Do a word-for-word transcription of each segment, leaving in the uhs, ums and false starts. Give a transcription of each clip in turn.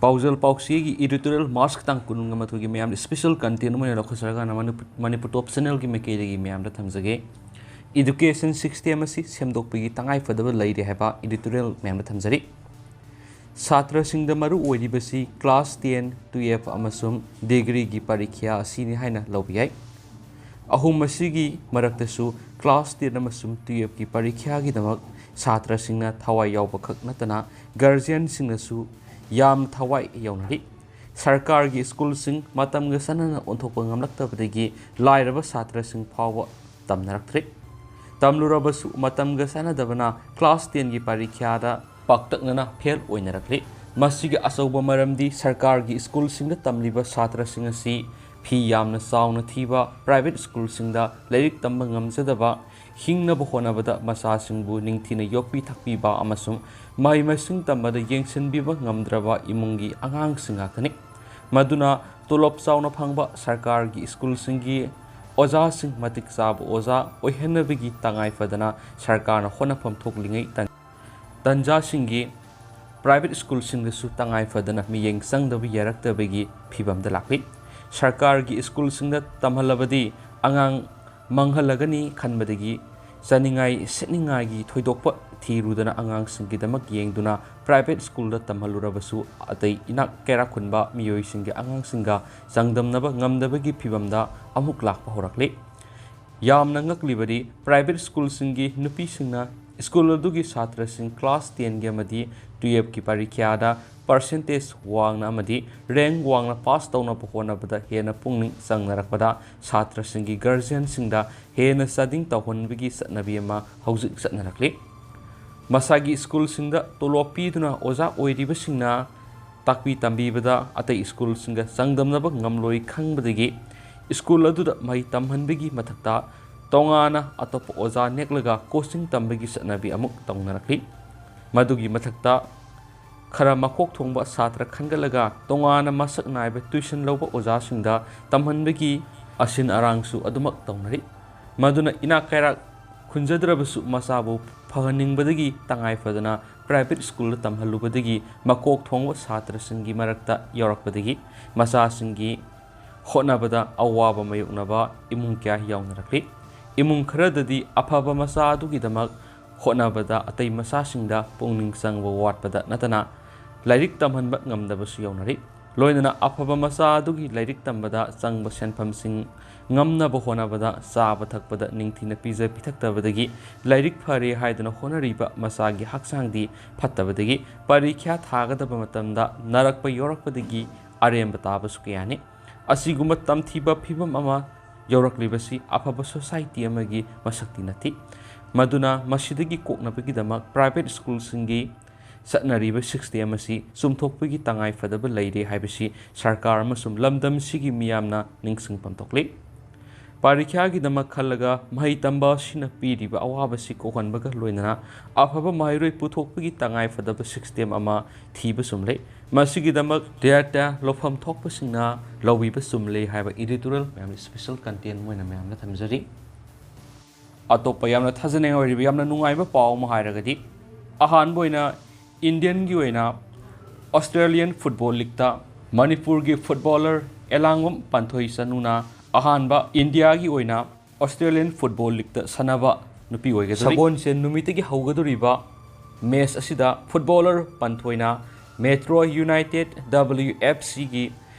ꯄꯥꯎꯖꯦꯜ ꯄꯥꯎꯆꯦꯒꯤ editorial March ꯇꯥꯡ ꯀꯨꯟꯃꯥꯊꯣꯏꯒꯤ ꯃꯌꯥꯝꯗ special content ꯑꯃ ꯑꯣꯏꯅ ꯂꯧꯈꯠꯆꯔꯒ ꯃꯅꯤꯄꯨꯔ ꯇꯣꯞ ꯆꯦꯅꯦꯜꯒꯤ ꯃꯥꯏꯀꯩꯗꯒꯤ ꯃꯌꯥꯝꯗ ꯊꯝꯖꯒꯦ꯫ Education system ꯑꯁꯤ ꯁꯦꯝꯗꯣꯛꯄꯒꯤ ꯇꯉꯥꯏꯐꯗꯕ ꯂꯩꯔꯦ ꯍꯥꯏꯕ editorial ꯃꯌꯥꯝꯗ ꯊꯝꯖꯔꯤ꯫ ꯁꯥꯇ꯭ꯔꯁꯤꯡꯗ ꯃꯔꯨ ꯑꯣꯏꯔꯤꯕꯁꯤ class ten, twelve ꯑꯃꯁꯨꯡ degreeꯒꯤ ꯄꯔꯤꯈ꯭ꯌꯥ ꯑꯁꯤꯅꯤ ꯍꯥꯏꯅ ꯂꯧꯕ ꯌꯥꯏ꯫ ꯑꯍꯨꯝ ꯑꯁꯤꯒꯤ ꯃꯔꯛꯇꯁꯨ class ten ꯑꯃꯁꯨꯡ twelveꯀꯤ ꯄꯔꯤꯈ꯭ꯌꯥꯒꯤꯗꯃꯛ ꯁꯥꯇ꯭ꯔꯁꯤꯡꯅ ꯊꯋꯥꯏ ꯌꯥꯎꯕ ꯈꯛ ꯅꯠꯇꯅ guardianꯁꯤꯡꯅꯁꯨ ꯌꯥꯝ ꯊꯋꯥꯏ ꯌꯥꯎꯅꯔꯤ꯫ ꯁꯔꯀꯥꯔꯒꯤ ꯁ꯭ꯀꯨꯜꯁꯤꯡ ꯃꯇꯝꯒ ꯆꯥꯟꯅꯅ ꯑꯣꯟꯊꯣꯛꯄ ꯉꯝꯂꯛꯇꯕꯗꯒꯤ ꯂꯥꯏꯔꯕ ꯁꯥꯇ꯭ꯔꯁꯤꯡ ꯐꯥꯎꯕ ꯇꯝꯅꯔꯛꯇ꯭ꯔꯤ꯫ ꯇꯝꯂꯨꯔꯕꯁꯨ ꯃꯇꯝꯒ ꯆꯥꯟꯅꯗꯕꯅ class tenꯒꯤ ꯄꯔꯤꯈ꯭ꯌꯥꯗ ꯄꯥꯛꯇꯛꯅꯅ fail ꯑꯣꯏꯅꯔꯛꯂꯤ꯫ ꯃꯁꯤꯒꯤ ꯑꯆꯧꯕ ꯃꯔꯝꯗꯤ ꯁꯔꯀꯥꯔꯒꯤ ꯁ꯭ꯀꯨꯜꯁꯤꯡꯗ ꯇꯝꯂꯤꯕ ꯁꯥꯇ꯭ꯔꯁꯤꯡ ꯑꯁꯤ ꯐꯤ ꯌꯥꯝꯅ ꯆꯥꯎꯅ ꯊꯤꯕ private ꯁ꯭ꯀꯨꯜꯁꯤꯡꯗ ꯂꯥꯏꯔꯤꯛ ꯇꯝꯕ ꯉꯝꯖꯗꯕ, ꯍꯤꯡꯅꯕ ꯍꯣꯠꯅꯕꯗ ꯃꯆꯥꯁꯤꯡꯕꯨ ꯅꯤꯡꯊꯤꯅ ꯌꯣꯛꯄꯤ ꯊꯥꯛꯄꯤꯕ ꯑꯃꯁꯨꯡ ꯃꯍꯩ ꯃꯁꯤꯡ ꯇꯝꯕꯗ ꯌꯦꯡꯁꯤꯟꯕꯤꯕ ꯉꯝꯗ꯭ꯔꯕ ꯏꯃꯨꯡꯒꯤ ꯑꯉꯥꯡꯁꯤꯡ ꯉꯥꯛꯇꯅꯤ꯫ ꯃꯗꯨꯅ ꯇꯣꯂꯣꯞ ꯆꯥꯎꯅ ꯐꯪꯕ ꯁꯔꯀꯥꯔꯒꯤ ꯁ꯭ꯀꯨꯜꯁꯤꯡꯒꯤ ꯑꯣꯖꯥꯁꯤꯡ ꯃꯇꯤꯛ ꯆꯥꯕ ꯑꯣꯖꯥ ꯑꯣꯏꯍꯟꯅꯕꯒꯤ ꯇꯉꯥꯏ ꯐꯗꯅ ꯁꯔꯀꯥꯔꯅ ꯍꯣꯠꯅꯐꯝ ꯊꯣꯛꯂꯤꯉꯩ ꯇꯟ-, ꯇꯟꯖꯥꯁꯤꯡꯒꯤ private ꯁ꯭ꯀꯨꯜꯁꯤꯡꯗꯁꯨ ꯇꯉꯥꯏ ꯐꯗꯅ ꯃꯤꯠꯌꯦꯡ ꯆꯪꯗꯕ ꯌꯥꯔꯛꯇꯕꯒꯤ ꯐꯤꯕꯝꯗ ꯂꯥꯛꯂꯤ꯫ ꯁꯔꯀꯥꯔꯒꯤ ꯁ꯭ꯀꯨꯜꯁꯤꯡꯗ ꯇꯝꯍꯜꯂꯕꯗꯤ ꯑꯉꯥꯡ ꯃꯥꯡꯍꯜꯂꯒꯅꯤ ꯈꯟꯕꯗꯒꯤ ꯆꯥꯅꯤꯡꯉꯥꯏ ꯁꯦꯠꯅꯤꯡꯉꯥꯏꯒꯤ ꯊꯣꯏꯗꯣꯛꯄ ꯊꯤꯔꯨꯗꯅ ꯑꯉꯥꯡꯁꯤꯡꯒꯤꯗꯃꯛ ꯌꯦꯡꯗꯨꯅ private ꯁ꯭ꯀꯨꯜꯗ ꯇꯝꯍꯜꯂꯨꯔꯕꯁꯨ ꯑꯇꯩ ꯏꯅꯥꯛ ꯀꯩꯔꯥꯛ ꯈꯨꯟꯕ ꯃꯤꯑꯣꯏꯁꯤꯡꯒꯤ ꯑꯉꯥꯡꯁꯤꯡꯒ ꯆꯥꯡꯗꯝꯅꯕ ꯉꯝꯗꯕꯒꯤ ꯐꯤꯕꯝꯗ ꯑꯃꯨꯛ ꯂꯥꯛꯄ ꯍꯧꯔꯛꯂꯤ꯫ ꯌꯥꯝꯅ ꯉꯛꯂꯤꯕꯗꯤ private ꯁ꯭ꯀꯨꯜꯁꯤꯡꯒꯤ ꯅꯨꯄꯤꯁꯤꯡꯅ ꯁ꯭ꯀꯨꯜ ꯑꯗꯨꯒꯤ ꯁꯥꯇ꯭ꯔꯁꯤꯡ class tenꯒꯤ ꯑꯃꯗꯤ twelveꯀꯤ ꯄꯔꯤꯈ꯭ꯌꯥꯗ percentage ꯋꯥꯡꯅ ꯑꯃꯗꯤ rank ꯋꯥꯡꯅ pass ꯇꯧꯅꯕ ꯍꯣꯠꯅꯕꯗ ꯍꯦꯟꯅ ꯄꯨꯛꯅꯤꯡ ꯆꯪꯅꯔꯛꯄꯗ ꯁꯥꯇ꯭ꯔꯁꯤꯡꯒꯤ guardianꯁꯤꯡꯗ ꯍꯦꯟꯅ ꯆꯥꯗꯤꯡ ꯇꯧꯍꯟꯕꯒꯤ ꯆꯠꯅꯕꯤ ꯑꯃ ꯍꯧꯖꯤꯛ ꯆꯠꯅꯔꯛꯂꯤ꯫ ꯃꯁꯥꯒꯤ ꯁ꯭ꯀꯨꯜꯁꯤꯡꯗ ꯇꯣꯂꯣꯞ ꯄꯤꯗꯨꯅ ꯑꯣꯖꯥ ꯑꯣꯏꯔꯤꯕꯁꯤꯡꯅ ꯇꯥꯛꯄꯤ ꯇꯝꯕꯤꯕꯗ ꯑꯇꯩ ꯁ꯭ꯀꯨꯜꯁꯤꯡꯒ ꯆꯥꯡꯗꯝꯅꯕ ꯉꯝꯂꯣꯏ ꯈꯪꯕꯗꯒꯤ ꯁ꯭ꯀꯨꯜ ꯑꯗꯨꯗ ꯃꯍꯩ ꯇꯝꯍꯟꯕꯒꯤ ꯃꯊꯛꯇ ꯇꯣꯉꯥꯟꯅ ꯑꯇꯣꯞꯄ ꯑꯣꯖꯥ ꯅꯦꯛꯂꯒ coaching ꯇꯝꯕꯒꯤ ꯆꯠꯅꯕꯤ ꯑꯃꯨꯛ ꯇꯧꯅꯔꯛꯂꯤ꯫ ꯃꯗꯨꯒꯤ ꯃꯊꯛꯇ ꯈꯔ ꯃꯀꯣꯛ ꯊꯣꯡꯕ ꯁꯥꯇ꯭ꯔ ꯈꯟꯒꯠꯂꯒ ꯇꯣꯉꯥꯟꯅ ꯃꯁꯛ ꯅꯥꯏꯕ tuition ꯂꯧꯕ ꯑꯣꯖꯥꯁꯤꯡꯗ ꯇꯝꯍꯟꯕꯒꯤ ꯑꯁꯤꯟ ꯑꯔꯥꯡꯁꯨ ꯑꯗꯨꯃꯛ ꯇꯧꯅꯔꯤ꯫ ꯃꯗꯨꯅ ꯏꯅꯥꯛ ꯀꯩꯔꯥꯛ ꯈꯨꯟꯖꯗ꯭ꯔꯕꯁꯨ ꯃꯆꯥꯕꯨ ꯐꯍꯟꯅꯤꯡꯕꯗꯒꯤ ꯇꯉꯥꯏ ꯐꯗꯅ ꯄ꯭ꯔꯥꯏꯚꯦꯠ ꯁ꯭ꯀꯨꯜꯗ ꯇꯝꯍꯜꯂꯨꯕꯗꯒꯤ ꯃꯀꯣꯛ ꯊꯣꯡꯕ ꯁꯥꯇ꯭ꯔꯁꯤꯡꯒꯤ ꯃꯔꯛꯇ ꯌꯥꯎꯔꯛꯄꯗꯒꯤ ꯃꯆꯥꯁꯤꯡꯒꯤ ꯍꯣꯠꯅꯕꯗ ꯑꯋꯥꯕ ꯃꯥꯌꯣꯛꯅꯕ ꯏꯃꯨꯡ ꯀꯌꯥ ꯌꯥꯎꯅꯔꯛꯂꯤ꯫ ꯏꯃꯨꯡ ꯈꯔꯗꯗꯤ ꯑꯐꯕ ꯃꯆꯥ ꯑꯗꯨꯒꯤꯗꯃꯛ ꯍꯣꯠꯅꯕꯗ ꯑꯇꯩ ꯃꯆꯥꯁꯤꯡꯗ ꯄꯨꯛꯅꯤꯡ ꯆꯪꯕ ꯋꯥꯠꯄꯗ ꯅꯠꯇꯅ ꯂꯥꯏꯔꯤꯛ ꯇꯝꯍꯟꯕ ꯉꯝꯗꯕꯁꯨ ꯌꯥꯎꯅꯔꯤ꯫ ꯂꯣꯏꯅꯅ ꯑꯐꯕ ꯃꯆꯥ ꯑꯗꯨꯒꯤ ꯂꯥꯏꯔꯤꯛ ꯇꯝꯕꯗ ꯆꯪꯕ ꯁꯦꯟꯐꯝꯁꯤꯡ ꯉꯝꯅꯕ ꯍꯣꯠꯅꯕꯗ ꯆꯥꯕ ꯊꯛꯄꯗ ꯅꯤꯡꯊꯤꯅ ꯄꯤꯖ ꯄꯤꯊꯛꯇꯕꯗꯒꯤ ꯂꯥꯏꯔꯤꯛ ꯐꯔꯦ ꯍꯥꯏꯗꯨꯅ ꯍꯣꯠꯅꯔꯤꯕ ꯃꯆꯥꯒꯤ ꯍꯛꯆꯥꯡꯗꯤ ꯐꯠꯇꯕꯗꯒꯤ ꯄꯔꯤꯈ꯭ꯌꯥ ꯊꯥꯒꯗꯕ ꯃꯇꯝꯗ ꯅꯥꯔꯛꯄ ꯌꯥꯎꯔꯛꯄꯗꯒꯤ ꯑꯔꯦꯝꯕ ꯇꯥꯕꯁꯨ ꯀꯌꯥꯅꯤ꯫ ꯑꯁꯤꯒꯨꯝꯕ ꯇꯝꯊꯤꯕ ꯐꯤꯕꯝ ꯑꯃ ꯌꯧꯔꯛꯂꯤꯕꯁꯤ ꯑꯐꯕ ꯁꯣꯁꯥꯏꯇꯤ ꯑꯃꯒꯤ ꯃꯁꯛꯇꯤ ꯅꯠꯇꯦ꯫ ꯃꯗꯨꯅ ꯃꯁꯤꯗꯒꯤ ꯀꯣꯛꯅꯕꯒꯤꯗꯃꯛ ꯄ꯭ꯔꯥꯏꯚꯦꯠ ꯁ꯭ꯀꯨꯜꯁꯤꯡꯒꯤ ꯆꯠꯅꯔꯤꯕ ꯁꯤꯁꯇꯦꯝ ꯑꯁꯤ ꯆꯨꯝꯊꯣꯛꯄꯒꯤ ꯇꯉꯥꯏ ꯐꯗꯕ ꯂꯩꯔꯦ ꯍꯥꯏꯕꯁꯤ ꯁꯔꯀꯥꯔ ꯑꯃꯁꯨꯡ ꯂꯝꯗꯝꯁꯤꯒꯤ ꯃꯤꯌꯥꯝꯅ ꯅꯤꯡꯁꯤꯡꯐꯝ ꯊꯣꯛꯂꯤ꯫ ꯄꯔꯤꯈ꯭ꯌꯥꯒꯤꯗꯃꯛ ꯈꯜꯂꯒ ꯃꯍꯩ ꯇꯝꯕ ꯑꯁꯤꯅ ꯄꯤꯔꯤꯕ ꯑꯋꯥꯕꯁꯤ ꯀꯣꯛꯍꯟꯕꯒ ꯂꯣꯏꯅꯅ ꯑꯐꯕ ꯃꯍꯩꯔꯣꯏ ꯄꯨꯊꯣꯛꯄꯒꯤ ꯇꯉꯥꯏ ꯐꯗꯕ ꯁꯤꯁꯇꯦꯝ ꯑꯃ ꯊꯤꯕ ꯆꯨꯝꯂꯦ꯫ ꯃꯁꯤꯒꯤꯗꯃꯛ ꯗꯦꯠꯇ ꯂꯧꯐꯝ ꯊꯣꯛꯄꯁꯤꯡꯅ ꯂꯧꯕꯤꯕ ꯆꯨꯝꯂꯦ ꯍꯥꯏꯕ ꯏꯗꯤꯇꯣꯔꯤꯌꯦꯜ ꯃꯌꯥꯝ ꯏꯁꯄꯦꯁꯦꯜ ꯀꯟꯇꯦꯟ ꯑꯣꯏꯅ ꯃꯌꯥꯝꯗ ꯊꯝꯖꯔꯤ꯫ ꯑꯇꯣꯞꯄ ꯌꯥꯝꯅ ꯊꯥꯖꯅꯤꯡꯉꯥꯏ ꯑꯣꯏꯔꯤꯕ ꯌꯥꯝꯅ ꯅꯨꯡꯉꯥꯏꯕ ꯄꯥꯎ ꯑꯃ ꯍꯥꯏꯔꯒꯗꯤ, ꯑꯍꯥꯟꯕ ꯑꯣꯏꯅ ꯏꯟꯗꯤꯌꯟꯒꯤ ꯑꯣꯏꯅ ꯑꯣꯁꯇ꯭ꯔꯦꯂꯤꯌꯟ ꯐꯨꯠꯕꯣꯜ ꯂꯤꯛꯇ ꯃꯅꯤꯄꯨꯔꯒꯤ ꯐꯨꯠꯕꯣꯂꯔ ꯑꯦꯂꯥꯡꯕꯝ ꯄꯥꯟꯊꯣꯏ ꯆꯅꯨꯅ ꯑꯍꯥꯟꯕ ꯏꯟꯗꯤꯌꯥꯒꯤ ꯑꯣꯏꯅ ꯑꯣꯁꯇ꯭ꯔꯦꯂꯤꯌꯟ ꯐꯨꯠꯕꯣꯜ ꯂꯤꯛꯇ ꯁꯥꯟꯅꯕ ꯅꯨꯄꯤ ꯑꯣꯏꯒꯗꯧꯔꯤ꯫ ꯁꯒꯣꯜꯁꯦꯟ ꯅꯨꯃꯤꯠꯇꯒꯤ ꯍꯧꯒꯗꯧꯔꯤꯕ ꯃꯦꯆ ꯑꯁꯤꯗ ꯐꯨꯠꯕꯣꯂꯔ ꯄꯥꯟꯊꯣꯏꯅ ꯃꯦꯇ꯭ꯔꯣ ꯌꯨꯅꯥꯏꯇꯦꯠ, ꯗꯕ꯭ꯂꯤꯌꯨ ꯑꯦꯐ ꯁꯤꯒꯤ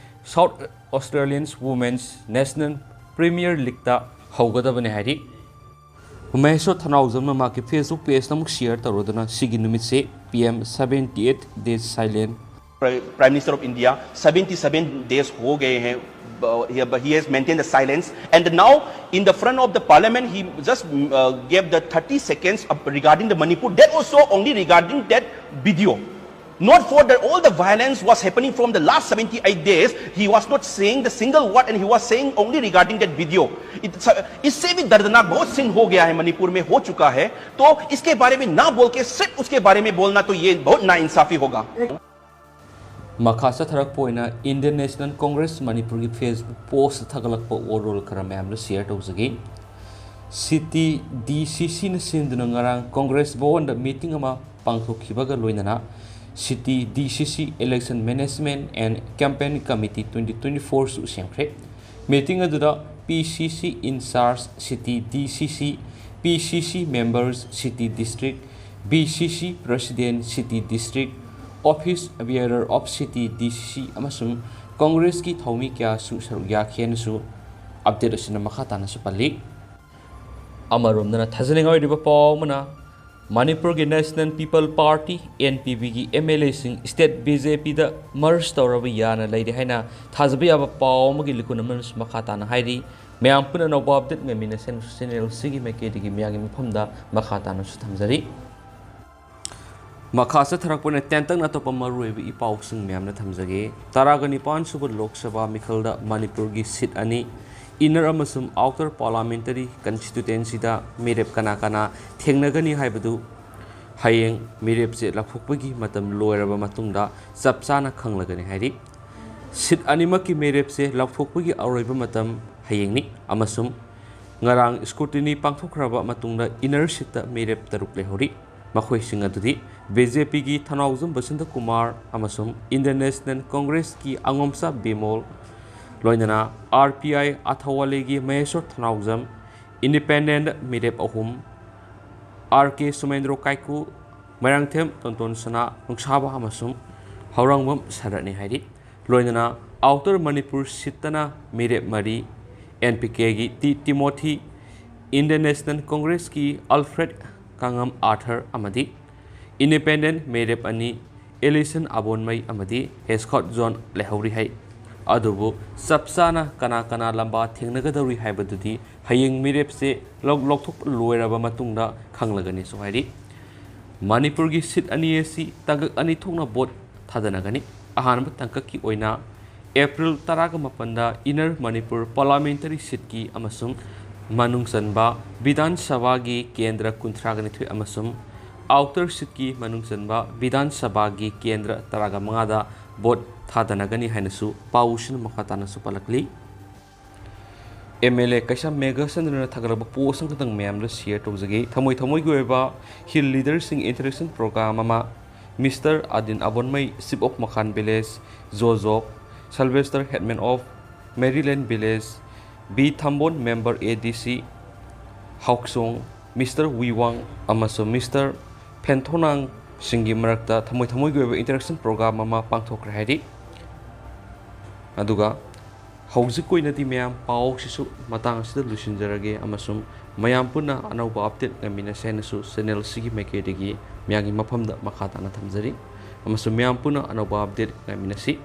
ꯁꯥꯎꯠ ꯑꯣꯁꯇ꯭ꯔꯦꯂꯤꯌꯟꯁ ꯋꯨꯃꯦꯟꯁ ꯅꯦꯁꯅꯦꯜ ꯄ꯭ꯔꯤꯃꯤꯌꯔ ꯂꯤꯛꯇ ꯍꯧꯒꯗꯕꯅꯤ ꯍꯥꯏꯔꯤ꯫ ꯎꯃꯦꯁꯣ ꯊꯅꯥꯎꯖꯝꯅ ꯃꯍꯥꯛꯀꯤ Facebook ꯄꯦꯖꯇ ꯑꯃꯨꯛ ꯁꯤꯌꯔ ꯇꯧꯔꯗꯨꯅ ꯁꯤꯒꯤ ꯅꯨꯃꯤꯠꯁꯦ P M seventy-eight days silent Prime Minister of India, seventy-seven days हो गए हैं, uh, he, he has maintained the silence, and now in the front of the parliament he just uh, gave the thirty seconds of, regarding the Manipur, that also only regarding that video, not for the all the violence was happening from the last seventy-eight days. He was not saying the single word, and he was saying only regarding that video. It's, uh, इससे भी दर्दनाक बहुत scene हो गया है, मणिपुर में हो चुका है, तो इसके बारे में ना बोल के सिर्फ उसके बारे में बोलना, तो ये बहुत नाइंसाफी होगा। ꯃꯈꯥ ꯆꯠꯊꯔꯛꯄ ꯑꯣꯏꯅ ꯏꯟꯗꯤꯌꯟ ꯅꯦꯁꯅꯦꯜ ꯀꯣꯡꯒ꯭ꯔꯦꯁ ꯃꯅꯤꯄꯨꯔꯒꯤ Facebook ꯄꯣꯁꯇ ꯊꯥꯒꯠꯂꯛꯄ ꯋꯥꯔꯣꯜ ꯈꯔ ꯃꯌꯥꯝꯗ ꯁꯤꯌꯔ ꯇꯧꯖꯒꯦ꯫ ꯁꯤꯇꯤ ꯗꯤ ꯁꯤ ꯁꯤꯅ ꯁꯤꯟꯗꯨꯅ ꯉꯔꯥꯡ ꯀꯣꯡꯒ꯭ꯔꯦꯁ ꯚꯋꯟꯗ ꯃꯤꯇꯤꯡ ꯑꯃ ꯄꯥꯡꯊꯣꯛꯈꯤꯕꯒ ꯂꯣꯏꯅꯅ City D C C Election Management and Campaign Committee twenty twenty-four ꯁꯨ ꯁꯦꯝꯈ꯭ꯔꯦ꯫ Meeting ꯑꯗꯨꯗ P C C in charge City D C C, P C C members City District, B C C President City District, Office Bearer of City D C C ꯑꯃꯁꯨꯡ ꯀꯣꯡꯒ꯭ꯔꯦꯁꯀꯤ ꯊꯧꯃꯤ ꯀꯌꯥꯁꯨ ꯁꯔꯨꯛ ꯌꯥꯈꯤ ꯍꯥꯏꯅꯁꯨ update ꯑꯁꯤꯅ ꯃꯈꯥ ꯇꯥꯅꯁꯨ ꯄꯜꯂꯤ꯫ ꯑꯃꯔꯣꯝꯗꯅ ꯊꯥꯖꯅꯤꯡꯉꯥꯏ ꯑꯣꯏꯔꯤꯕ ꯄꯥꯎ ꯑꯃꯅ, ꯃꯅꯤꯄꯨꯔꯒꯤ National People Party, N P P ꯒꯤ M L A ꯁꯤꯡ state B J P ꯗ merge ꯇꯧꯔꯕ ꯌꯥꯅ ꯂꯩꯔꯦ ꯍꯥꯏꯅ ꯊꯥꯖꯕ ꯌꯥꯕ ꯄꯥꯎ ꯑꯃꯒꯤ ꯂꯤꯀꯨꯟ ꯑꯃꯅꯁꯨ ꯃꯈꯥ ꯇꯥꯅ ꯍꯥꯏꯔꯤ꯫ ꯃꯌꯥꯝ ꯄꯨꯟꯅ ꯑꯅꯧꯕ update ꯉꯥꯏꯃꯤꯟꯅꯁꯦ꯫ Channel ꯑꯁꯤꯒꯤ ꯃꯥꯏꯀꯩꯗꯒꯤ ꯃꯌꯥꯝꯒꯤ ꯃꯐꯝꯗ ꯃꯈꯥ ꯇꯥꯅꯁꯨ ꯊꯝꯖꯔꯤ꯫ ꯃꯈꯥ ꯆꯠꯊꯔꯛꯄ ꯑꯣꯏꯅ ꯇꯦꯟꯇꯛꯅ ꯑꯇꯣꯞꯄ ꯃꯔꯨꯑꯣꯏꯕ ꯏ ꯄꯥꯎꯁꯤꯡ ꯃꯌꯥꯝꯅ ꯊꯝꯖꯒꯦ꯫ ꯇꯔꯥꯒ ꯅꯤꯄꯥꯟ ꯁꯨꯕ ꯂꯣꯛ ꯁꯚꯥ ꯃꯤꯈꯜꯗ ꯃꯅꯤꯄꯨꯔꯒꯤ seat ꯑꯅꯤ, inner ꯑꯃꯁꯨꯡ outer parliamentary constituency ꯗ ꯃꯤꯔꯦꯞ ꯀꯅꯥ ꯀꯅꯥ ꯊꯦꯡꯅꯒꯅꯤ ꯍꯥꯏꯕꯗꯨ ꯍꯌꯦꯡ ꯃꯤꯔꯦꯞ ꯆꯦ ꯂꯧꯊꯣꯛꯄꯒꯤ ꯃꯇꯝ ꯂꯣꯏꯔꯕ ꯃꯇꯨꯡꯗ ꯆꯞ ꯆꯥꯅ ꯈꯪꯂꯒꯅꯤ ꯍꯥꯏꯔꯤ꯫ Seat ꯑꯅꯤꯃꯛꯀꯤ ꯃꯤꯔꯦꯞ ꯆꯦ ꯂꯧꯊꯣꯛꯄꯒꯤ ꯑꯔꯣꯏꯕ ꯃꯇꯝ ꯍꯌꯦꯡꯅꯤ ꯑꯃꯁꯨꯡ ꯉꯔꯥꯡ scrutiny ꯄꯥꯡꯊꯣꯛꯈ꯭ꯔꯕ ꯃꯇꯨꯡꯗ inner seat ꯇ ꯃꯤꯔꯦꯞ ꯇꯔꯨꯛ ꯂꯩꯍꯧꯔꯤ꯫ ꯃꯈꯣꯏꯁꯤꯡ ꯑꯗꯨꯗꯤ B J P ꯒꯤ ꯊꯅꯥꯎꯖꯝ ꯕꯁꯟꯇ ꯀꯨꯃꯥꯔ ꯑꯃꯁꯨꯡ Indian National Congress ꯀꯤ ꯑꯉꯣꯝꯆꯥ ꯕꯤꯃꯣꯜ, ꯂꯣꯏꯅꯅ R P I ꯑꯊꯧꯋꯥꯂꯤꯒꯤ ꯃꯍꯦꯁ꯭ꯋꯔ ꯊꯅꯥꯎꯖꯝ, independent ꯃꯤꯔꯦꯞ ꯑꯍꯨꯝ, R K ꯁꯨꯃꯦꯟꯗ꯭ꯔꯣ ꯀꯥꯏꯀꯨ, ꯃꯣꯏꯔꯥꯡꯊꯦꯝ ꯇꯣꯟꯇꯣꯟ ꯁꯅꯥ, ꯅꯨꯡꯁꯥꯕ ꯑꯃꯁꯨꯡ ꯍꯧꯔꯥꯡꯕꯝ ꯁꯔꯠꯅꯤ ꯍꯥꯏꯔꯤ꯫ ꯂꯣꯏꯅꯅ Outer ꯃꯅꯤꯄꯨꯔ seat ꯇꯅ ꯃꯤꯔꯦꯞ ꯃꯔꯤ, N P K ꯒꯤ ꯇꯤ ꯇꯤꯃꯣꯊꯤ, Indian National Congress ꯀꯤ ꯑꯜꯐ꯭ꯔꯦꯗ ꯀꯥꯉꯝ ꯑꯥꯔꯊꯔ ꯑꯃꯗꯤ independent ꯃꯤꯔꯦꯞ ꯑꯅꯤ, ꯑꯦꯂꯤꯁꯟ ꯑꯕꯣꯟꯃꯩ ꯑꯃꯗꯤ ꯍꯦꯁꯀꯣꯠ ꯖꯣꯟ ꯂꯩꯍꯧꯔꯤ ꯍꯥꯏ꯫ ꯑꯗꯨꯕꯨ ꯆꯞ ꯆꯥꯅ ꯀꯅꯥ ꯀꯅꯥ ꯂꯝꯕꯥ ꯊꯦꯡꯅꯒꯗꯧꯔꯤ ꯍꯥꯏꯕꯗꯨꯗꯤ ꯍꯌꯦꯡ ꯃꯤꯔꯦꯞ ꯆꯦ ꯂꯧ-, ꯂꯧꯊꯣꯛꯄ ꯂꯣꯏꯔꯕ ꯃꯇꯨꯡꯗ ꯈꯪꯂꯒꯅꯤꯁꯨ ꯍꯥꯏꯔꯤ꯫ ꯃꯅꯤꯄꯨꯔꯒꯤ seat ꯑꯅꯤ ꯑꯁꯤ ꯇꯥꯡꯀꯛ ꯑꯅꯤ ꯊꯣꯛꯅ vote ꯊꯥꯗꯅꯒꯅꯤ꯫ ꯑꯍꯥꯟꯕ ꯇꯥꯡꯀꯛꯀꯤ ꯑꯣꯏꯅ April ꯇꯔꯥꯒ ꯃꯥꯄꯟꯗ inner ꯃꯅꯤꯄꯨꯔ parliamentary seat ꯀꯤ ꯑꯃꯁꯨꯡ ꯃꯅꯨꯡ ꯆꯟꯕ ꯕꯤꯙꯥꯟ ꯁꯚꯥꯒꯤ ꯀꯦꯟꯗ꯭ꯔ ꯀꯨꯟꯊ꯭ꯔꯥꯒ ꯅꯤꯊꯣꯏ ꯑꯃꯁꯨꯡ outer seat ꯀꯤ ꯃꯅꯨꯡ ꯆꯟꯕ ꯕꯤꯙꯥꯟ ꯁꯚꯥꯒꯤ ꯀꯦꯟꯗ꯭ꯔ ꯇꯔꯥꯒ ꯃꯉꯥꯗ vote ꯊꯥꯗꯅꯒꯅꯤ ꯍꯥꯏꯅꯁꯨ ꯄꯥꯎꯁꯤꯅ ꯃꯈꯥ ꯇꯥꯅꯁꯨ ꯄꯜꯂꯛꯂꯤ꯫ ꯑꯦꯝ ꯑꯦꯜ ꯑꯦ ꯀꯩꯁꯥꯝ ꯃꯦꯘꯆꯟꯗ꯭ꯔꯅ ꯊꯥꯒꯠꯂꯛꯄ ꯄꯣꯁ ꯑꯃꯈꯛꯇꯪ ꯃꯌꯥꯝꯗ ꯁꯤꯌꯔ ꯇꯧꯖꯒꯦ꯫ ꯊꯃꯣꯏ ꯊꯃꯣꯏꯒꯤ ꯑꯣꯏꯕ ꯍꯤꯜ ꯂꯤꯗꯔꯁꯤꯡ ꯏꯟꯇꯔꯦꯛꯁꯟ ꯄ꯭ꯔꯣꯒ꯭ꯔꯥꯝ ꯑꯃ, mister Adin Abonmai, chief of Makhan village, Jojop, Sylvester, headman of Merilen village, B Thambon, member A D C, Haochong, mister ꯋꯤꯋꯥꯡ ꯑꯃꯁꯨꯡ ꯃꯤꯁꯇꯔ ꯐꯦꯟꯊꯣꯅꯥꯡꯁꯤꯡꯒꯤ ꯃꯔꯛꯇ ꯊꯃꯣꯏ ꯊꯃꯣꯏꯒꯤ ꯑꯣꯏꯕ ꯏꯟꯇꯔꯦꯛꯁꯟ ꯄ꯭ꯔꯣꯒ꯭ꯔꯥꯝ ꯑꯃ ꯄꯥꯡꯊꯣꯛꯈ꯭ꯔꯦ ꯍꯥꯏꯔꯤ꯫ ꯑꯗꯨꯒ ꯍꯧꯖꯤꯛꯀꯤ ꯑꯣꯏꯅꯗꯤ ꯃꯌꯥꯝ ꯄꯥꯎꯁꯤꯁꯨ ꯃꯇꯥꯡ ꯑꯁꯤꯗ ꯂꯣꯏꯁꯤꯟꯖꯔꯒꯦ ꯑꯃꯁꯨꯡ ꯃꯌꯥꯝ ꯄꯨꯟꯅ ꯑꯅꯧꯕ ꯑꯞꯗꯦꯠ ꯉꯥꯏꯃꯤꯟꯅꯁꯦ ꯍꯥꯏꯅꯁꯨ ꯆꯦꯅꯦꯜ ꯑꯁꯤꯒꯤ ꯃꯥꯏꯀꯩꯗꯒꯤ ꯃꯌꯥꯝꯒꯤ ꯃꯐꯝꯗ ꯃꯈꯥ ꯇꯥꯅ ꯊꯝꯖꯔꯤ꯫ ꯑꯃꯁꯨꯡ ꯃꯌꯥꯝ ꯄꯨꯟꯅ ꯑꯅꯧꯕ ꯑꯞꯗꯦꯠ ꯉꯥꯏꯃꯤꯟꯅꯁꯤ꯫